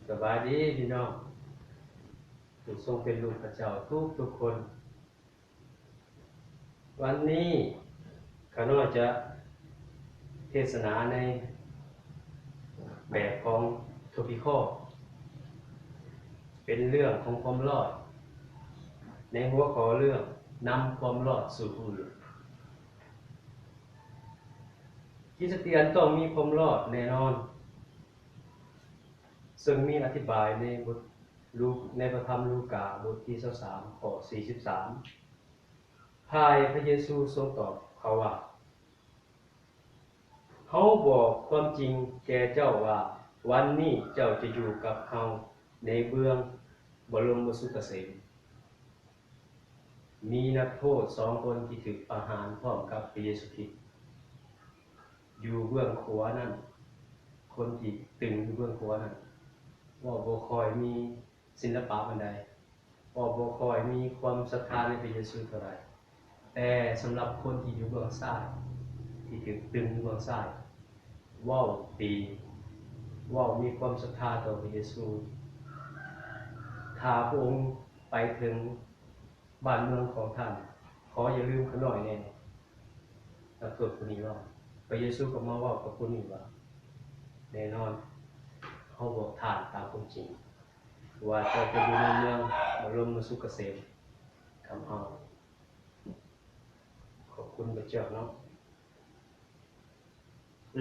ສະບາຍດີພີ່ນ້ອງຜູ້ຊົງເປັນລູກພະເຈົ້າທຸກໆຄົນ. ວັນນີ້ຂ້ານ້ອຍຈະເທດສະໜາໃນແບບຂອງ Topical ເປັນເລື່ອງຂອງຄວາມລອດ ໃນຫົວຂໍ້ເລື່ອງນຳຄວາມລອດສູ່ຜູ້ອື່ນ. ຄຣິສຕຽນຕ້ອງມີຄວາມລອດແນ່ນອນ ເຊິ່ງມີອະທິບາຍໃນບົດ ລູກ ໃນພະທຳລູກາ ບົດທີຊາວສາມ ຂໍ້ສີ່ສິບສາມ ພາຍພະເຢຊູຊົງຕອບເຂົາວ່າ ເຮົາບອກຄວາມຈິງແກ່ເຈົ້າວ່າ ວັນນີ້ເຈົ້າຈະຢູ່ກັບເຮົາໃນເບື້ອງບໍລົມສຸກກະເສມ. ມີນັກໂທດສອງຄົນທີ່ຖືກປະຫານພ້ອມກັບພະເຢຊູຄຣິດ ຢູ່ເບື້ອງຂວານັ້ນ, ຄົນທີ່ຕຶງຢູ່ເບື້ອງຂວານັ້ນ ເວົ້າບໍ່ຄ່ອຍມີສິລະປະປານໃດ, ເວົ້າບໍ່ຄ່ອຍມີຄວາມສັດທາໃນພະເຢຊູເທົ່າໃດ, ແຕ່ສຳລັບຄົນທີ່ຢູ່ເບື້ອງຊ້າຍ, ທີ່ຖືກຕຶງຢູ່ເບື້ອງຊ້າຍ, ເວົ້າດີ, ເວົ້າມີຄວາມສັດທາຕໍ່ພະເຢຊູ. ຖ້າພະອົງໄປເຖິງ ບ້ານເມືອງຂອງທ່ານ, ຂໍຢ່າລືມຂ້ານ້ອຍແດ່. ນັກໂທດຜູ້ນີ້ເວົ້າ, ພະເຢຊູກໍມາເວົ້າກັບຜູ້ນີ້ວ່າ, ແນ່ນອນ, ເຮົາບອກທ່ານຕາມຄວາມຈິງ ວ່າເຈົ້າຈະຢູ່ໃນເມືອງບໍລົມສຸກກະເສມກັບເຮົາ. ຂອບຄຸນພະເຈົ້າເນາະ.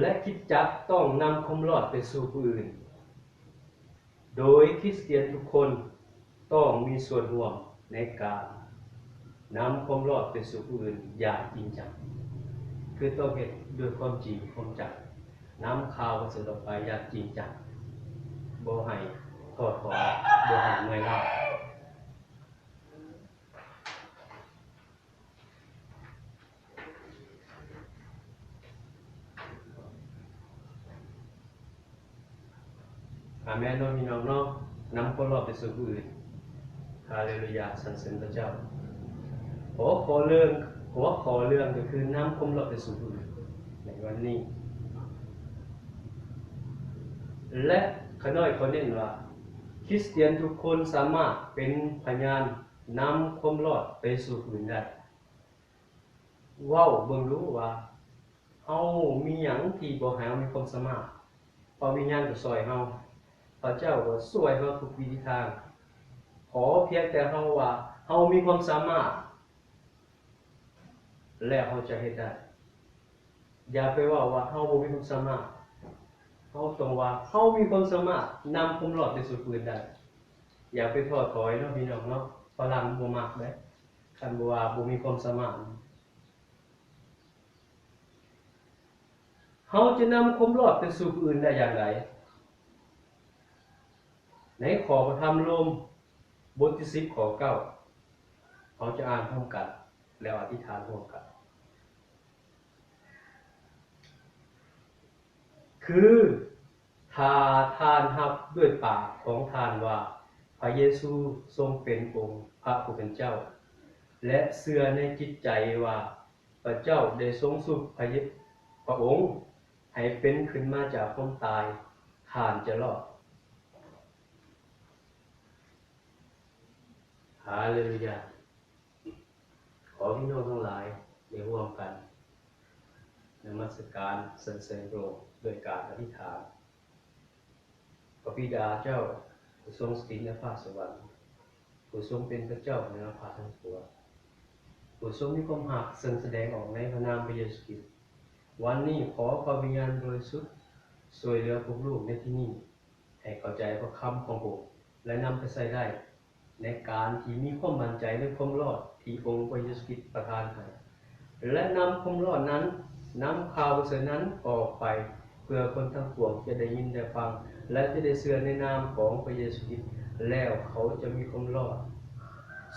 ແລະ ຄຣິສຕະຈັກຕ້ອງນຳຄວາມລອດໄປສູ່ຜູ້ອື່ນ, ໂດຍຄຣິສຕຽນທຸກຄົນຕ້ອງມີສ່ວນຮ່ວມໃນການນຳຄວາມລອດໄປສູ່ຜູ້ອື່ນຢ່າງຈິງຈັງ, ຄືຕ້ອງເຮັດດ້ວຍຄວາມຈິງຄວາມຈັງ, ນຳຂ່າວປະເສີດອອກໄປຢ່າງຈິງຈັງ, ບໍ່ໃຫ້ທໍ້ຖອຍ, ບໍ່ໃຫ້ເມື່ອຍລ້າ. ອາແມນເນາະ ພີ່ນ້ອງເນາະ, ນຳຄວາມລອດໄປສູ່ຜູ້ອື່ນ. ຮາເລລູຢາ, ສັນເສີນພະເຈົ້າ. ຫົວຂໍ້ເລື່ອງ, ຫົວຂໍ້ເລື່ອງກໍຄືນຳຄວາມລອດໄປສູ່ຜູ້ອື່ນໃນວັນນີ້. ແລະ ຂ້ານ້ອຍຂໍເນັ້ນວ່າ ຄຣິສຕຽນທຸກຄົນສາມາດເປັນພະຍານ ນຳຄວາມລອດໄປສູ່ຜູ້ອື່ນໄດ້. ເວົ້າເບິ່ງດູວ່າ ເຮົາມີຫຍັງທີ່ບໍ່ໃຫ້ເຮົາມີຄວາມສາມາດ? ພະວິນຍານກໍຊ່ວຍເຮົາ, ພະເຈົ້າກໍຊ່ວຍເຮົາທຸກວິທີທາງ. ຂໍພຽງແຕ່ເຮົາວ່າເຮົາມີຄວາມສາມາດ ແລ້ວເຮົາຈະເຮັດໄດ້. ຢ່າໄປເວົ້າວ່າເຮົາບໍ່ມີຄວາມສາມາດ. ເຮົາຕ້ອງວ່າເຮົາມີຄວາມສາມາດນຳຄວາມລອດໄປສູ່ຜູ້ອື່ນໄດ້. ຢ່າໄປທໍ້ຖອຍເນາະ ພີ່ນ້ອງເນາະ, ຝຣັ່ງບໍ່ມັກເດ້ ຄັນບໍ່ວ່າບໍ່ມີຄວາມສາມາດ. ເຮົາຈະນຳຄວາມລອດໄປສູ່ຜູ້ອື່ນໄດ້ຢ່າງໃດ? ໃນຂໍ້ພະທຳໂລມ ບົດທີສິບ ຂໍ້ເກົ້າ ເຮົາຈະອ່ານພ້ອມກັນ ແລ້ວອະທິຖານຮ່ວມກັນ. ຄື ຖ້າທ່ານຮັບດ້ວຍປາກຂອງທ່ານວ່າ ພະເຢຊູຊົງເປັນອົງພະຜູ້ເປັນເຈົ້າ ແລະ ເຊື່ອໃນຈິດໃຈວ່າ ພະເຈົ້າໄດ້ຊົງຊຸບພະເຢ ພະອົງໃຫ້ເປັນຂຶ້ນມາຈາກຄວາມຕາຍ, ທ່ານຈະລອດ. ຮາເລລູຢາ. ຂໍພີ່ນ້ອງທັງຫຼາຍໄດ້ຮ່ວມກັນນະມັດສະການສັນເສີນພະອົງດ້ວຍການອະທິຖານ. ພະບິດາເຈົ້າ ຜູ້ຊົງສະຖິດໃນຟ້າສະຫວັນ, ຜູ້ຊົງເປັນພະເຈົ້າເໜືອຟ້າທັງປວງ, ຜູ້ຊົງມີຄວາມຮັກເຊິ່ງສະແດງອອກໃນພະນາມພະເຢຊູຄຣິດ, ວັນນີ້ຂໍພະວິນຍານບໍລິສຸດຊ່ວຍເຫຼືອພວກລູກໃນທີ່ນີ້ ໃຫ້ເຂົ້າໃຈພະຄຳຂອງພະອົງ ແລະ ນຳໄປໃຊ້ໄດ້ ໃນການທີ່ມີຄວາມໝັ້ນໃຈໃນຄວາມລອດທີ່ອົງພະເຢຊູຄຣິດປະທານໃຫ້ ແລະ ນຳຄວາມລອດນັ້ນ, ນຳຂ່າວປະເສີດນັ້ນອອກໄປ ເພື່ອຄົນທັງປວງຈະໄດ້ຍິນໄດ້ຟັງ ແລະ ຈະໄດ້ເຊື່ອໃນນາມຂອງພະເຢຊູຄຣິດ ແລ້ວເຂົາຈະມີຄວາມລອດ.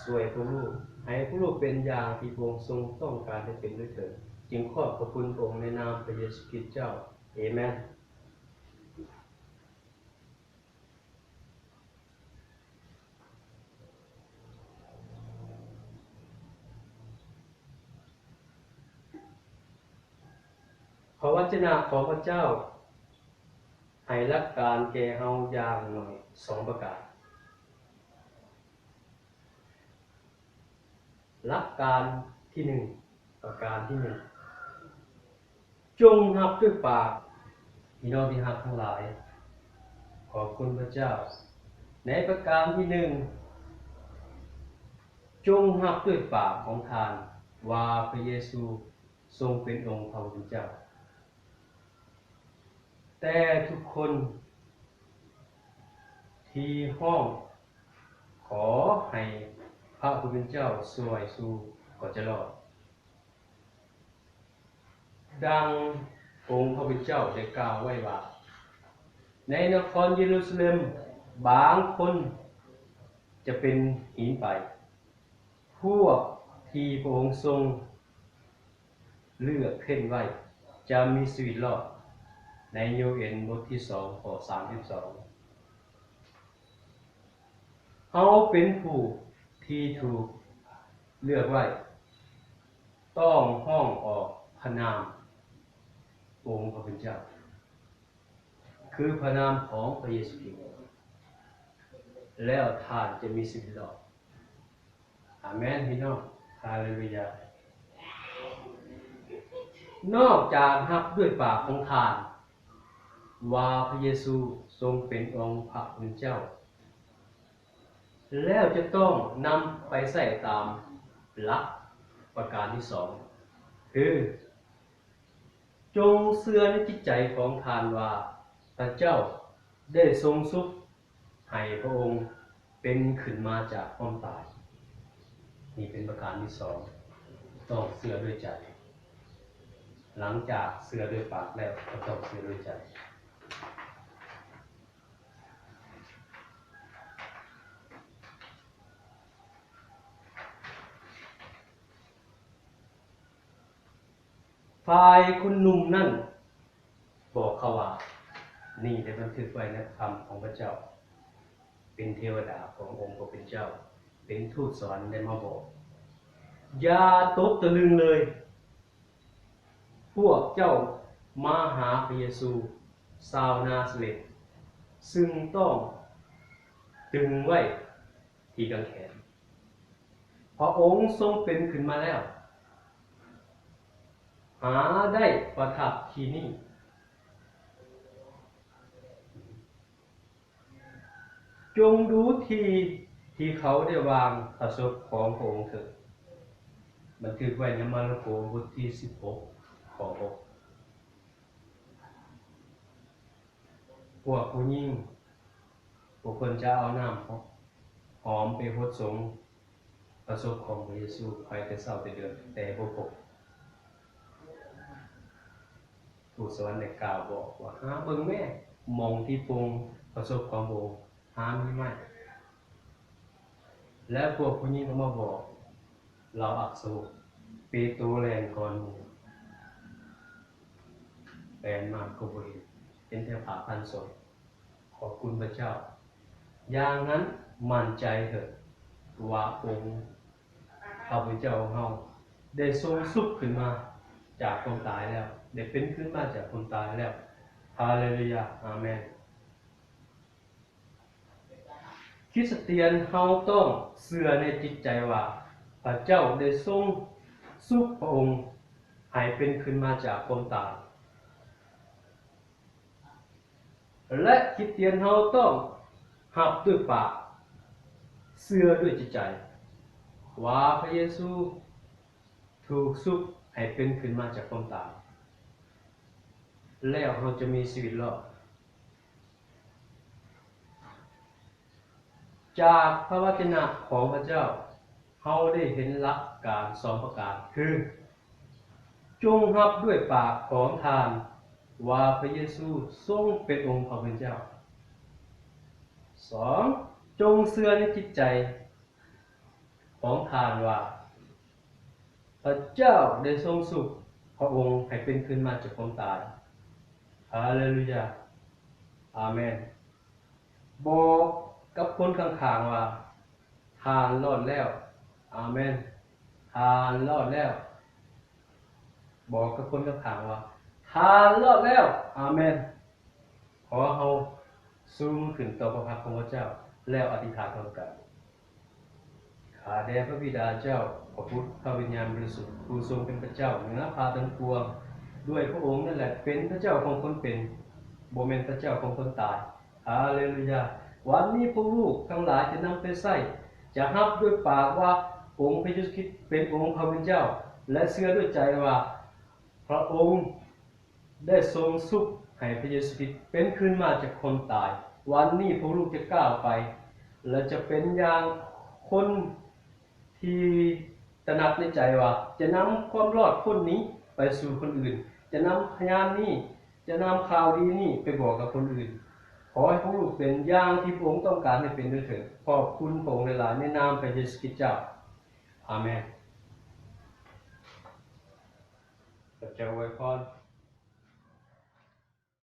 ຊ່ວຍພວກລູກ ໃຫ້ພວກລູກເປັນຢ່າງທີ່ພະອົງຊົງຕ້ອງການໃຫ້ເປັນດ້ວຍເທີ້ນ. ຈຶ່ງຂອບພະຄຸນພະອົງໃນນາມພະເຢຊູຄຣິດເຈົ້າ. ເອແມນ. ພະວະຈະນະຂອງພະເຈົ້າ ໃຫ້ຫຼັກການແກ່ເຮົາຢ່າງໜ້ອຍສອງປະການ. ຫຼັກການທີໜຶ່ງ, ປະການທີໜຶ່ງ, ຈົ່ງຮັບດ້ວຍປາກ, ພີ່ນ້ອງທີ່ຮັກທັງຫຼາຍ, ຂອບຄຸນພະເຈົ້າ. ໃນປະການທີໜຶ່ງ, ຈົ່ງຮັບດ້ວຍປາກຂອງທ່ານວ່າພະເຢຊູຊົງເປັນອົງພະຜູ້ເປັນເຈົ້າ. ແຕ່ທຸກຄົນທີ່ຮ້ອງຂໍໃຫ້ພະຜູ້ເປັນເຈົ້າຊ່ວຍຊູກໍຈະລອດ. ດັ່ງອົງພະຜູ້ເປັນເຈົ້າໄດ້ກ່າວໄວ້ວ່າ, ໃນນະຄອນເຢຣູຊາເລັມບາງຄົນຈະເປັນຫີນໄປ, ພວກທີ່ພະອົງຊົງ ເລືອກເຄັ່ງໄວ້ຈະມີຊີວິດລອດ. ໃນໂຍເອນບົດທີສອງ ຂໍ້ສາມສິບສອງ. ເຮົາເປັນຜູ້ທີ່ຖືກເລືອກໄວ້, ຕ້ອງຮ້ອງອອກພະນາມອົງພະເປັນເຈົ້າ, ຄືພະນາມຂອງພະເຢຊູຄຣິດ, ແລ້ວທ່ານຈະມີຊີວິດລອດ. ອາເມນ ພີ່ນ້ອງ. ຮາເລລູຢາ. ນອກຈາກຮັບດ້ວຍປາກຂອງທ່ານວ່າພະເຢຊູຊົງເປັນອົງພະຜູ້ເປັນເຈົ້າແລ້ວ, ຈະຕ້ອງນຳໄປໃຊ້ຕາມຫຼັກປະການທີສອງ ຄື ຈົ່ງເຊື່ອໃນຈິດໃຈຂອງທ່ານວ່າພະເຈົ້າໄດ້ຊົງຊຸບໃຫ້ພະອົງເປັນຂຶ້ນມາຈາກຄວາມຕາຍ. ນີ້ເປັນປະການທີສອງ, ຕ້ອງເຊື່ອດ້ວຍໃຈ. ຫຼັງຈາກເຊື່ອດ້ວຍປາກແລ້ວ ກໍຕ້ອງເຊື່ອດ້ວຍໃຈ. ຝ່າຍຄົນໜຸ່ມນັ້ນບອກເຂົາວ່າ, ນີ້ໄດ້ບັນທຶກໄວ້ໃນພະຄຳຂອງພະເຈົ້າ, ເປັນເທວະດາຂອງອົງພະເປັນເຈົ້າ, ເປັນທູດສະຫວັນໄດ້ມາບອກ, ຢ່າຕົກຕະລຶງເລີຍ. ພວກເຈົ້າມາຫາພະເຢຊູຊາວນາຊາເລັດ, ຊຶ່ງຕ້ອງຕຶງໄວ້ທີ່ກາງແຂນ. ພະອົງຊົງເປັນຂຶ້ນມາແລ້ວ, ຫາໄດ້ປະທັບທີ່ນີ້. ຈົ່ງດູທີ່ ທີ່ເຂົາໄດ້ວາງພະສົບຂອງພະອົງເຖີດ. ບັນທຶກໄວ້ໃນມາລະໂກບົດທີສິບຫົກ ຂໍ້ຫົກ. ພວກຜູ້ຍິງ ພວກເພິ່ນຈະເອົານ້ຳຫອມໄປຫົດສົງພະສົບຂອງພະເຢຊູ ໄປແຕ່ເຊົ້າແຕ່ເດີນ, ແຕ່ບໍ່ພົບ. ທູດສະຫວັນໄດ້ກ່າວບອກວ່າ, ຫາເບິ່ງແມ້ ໝ່ອງທີ່ປົງພະສົບຂອງພະອົງ, ຫາມີໄມ້. ແລ້ວພວກຜູ້ຍິງກໍມາບອກລາວອັກສະວົງ, ເປໂຕແລ່ນກ່ອນໝູ່, ແລ່ນມາກໍບໍ່ເຫັນ, ເຫັນແຕ່ຜ້າພັນສົບ. ຂອບຄຸນພະເຈົ້າ. ຢ່າງນັ້ນໝັ້ນໃຈເຖິດວ່າອົງພະຜູ້ເປັນເຈົ້າຂອງເຮົາໄດ້ຊົງຊຸບຂຶ້ນມາຈາກຄວາມຕາຍແລ້ວ, ໄດ້ເປັນຂຶ້ນມາຈາກຄວາມຕາຍແລ້ວ. ຮາເລລູຢາ. ອາເມນ. ຄຣິສຕຽນເຮົາຕ້ອງເຊື່ອໃນຈິດໃຈວ່າພະເຈົ້າໄດ້ຊົງຊຸບພະອົງໃຫ້ເປັນຂຶ້ນມາຈາກຄວາມຕາຍ. ແລະ ຄຣິສຕຽນເຮົາຕ້ອງຮັບດ້ວຍປາກ, ເຊື່ອດ້ວຍຈິດໃຈວ່າພະເຢຊູຖືກຊຸບໃຫ້ເປັນຂຶ້ນມາຈາກຄວາມຕາຍ, ແລ້ວເຮົາຈະມີຊີວິດລອດ. ຈາກພະວະຈະນະຂອງພະເຈົ້າ, ເຮົາໄດ້ເຫັນຫຼັກການສອງປະການ ຄື ຈົ່ງຮັບດ້ວຍປາກຂອງທ່ານວ່າພະເຢຊູຊົງເປັນອົງພະຜູ້ເປັນເຈົ້າ. ສອງ, ຈົ່ງເຊື່ອໃນຈິດໃຈຂອງທ່ານວ່າພະເຈົ້າໄດ້ຊົງຊຸບພະອົງໃຫ້ເປັນຂຶ້ນມາຈາກຄວາມຕາຍ. ຮາເລລູຢາ. ອາເມນ. ບອກກັບຄົນຂ້າງໆວ່າ, ທ່ານລອດແລ້ວ. ອາເມນ. ທ່ານລອດແລ້ວ. ບອກກັບຄົນຂ້າງໆວ່າ, ທ່ານລອດແລ້ວ. ອາເມນ. ຂໍເຮົາຊູມຂຶ້ນຕໍ່ພະພັກຂອງພະເຈົ້າ ແລ້ວອະທິຖານພ້ອມກັນ. ຂ້າແດ່ພະບິດາເຈົ້າ, ພະບຸດ, ພະວິນຍານບໍລິສຸດ, ຜູ້ຊົງເປັນພະເຈົ້າເໜືອພາທັງປວງ, ດ້ວຍພະອົງນັ້ນແຫຼະເປັນພະເຈົ້າຂອງຄົນເປັນ, ບໍ່ແມ່ນພະເຈົ້າຂອງຄົນຕາຍ. ຮາເລລູຢາ! ວັນນີ້ພວກລູກທັງຫຼາຍຈະນຳໄປໃຊ້, ຈະຮັບດ້ວຍປາກວ່າອົງພະເຢຊູຄຣິດເປັນອົງພະຜູ້ເປັນເຈົ້າ ແລະ ເຊື່ອດ້ວຍໃຈວ່າພະອົງ ໄດ້ຊົງຊຸບໃຫ້ພະເຢຊູຄຣິດເປັນຄືນມາຈາກຄົນຕາຍ. ວັນນີ້ພວກລູກຈະກ້າວໄປ ແລະ ຈະເປັນຢ່າງຄົນທີ່ຕະໜັກໃນໃຈວ່າ ຈະນຳຄວາມລອດພົ້ນນີ້ໄປສູ່ຄົນອື່ນ, ຈະນຳພະຍານນີ້, ຈະນຳຂ່າວດີນີ້ໄປບອກກັບຄົນອື່ນ. ຂໍໃຫ້ພວກລູກເປັນຢ່າງທີ່ພະອົງຕ້ອງການໃຫ້ເປັນດ້ວຍເທີ້ນ. ຂອບຄຸນພະອົງຫຼາຍໆ ໃນນາມພະເຢຊູຄຣິດເຈົ້າ. ອາເມນ. ພະເຈົ້າອວຍພອນ.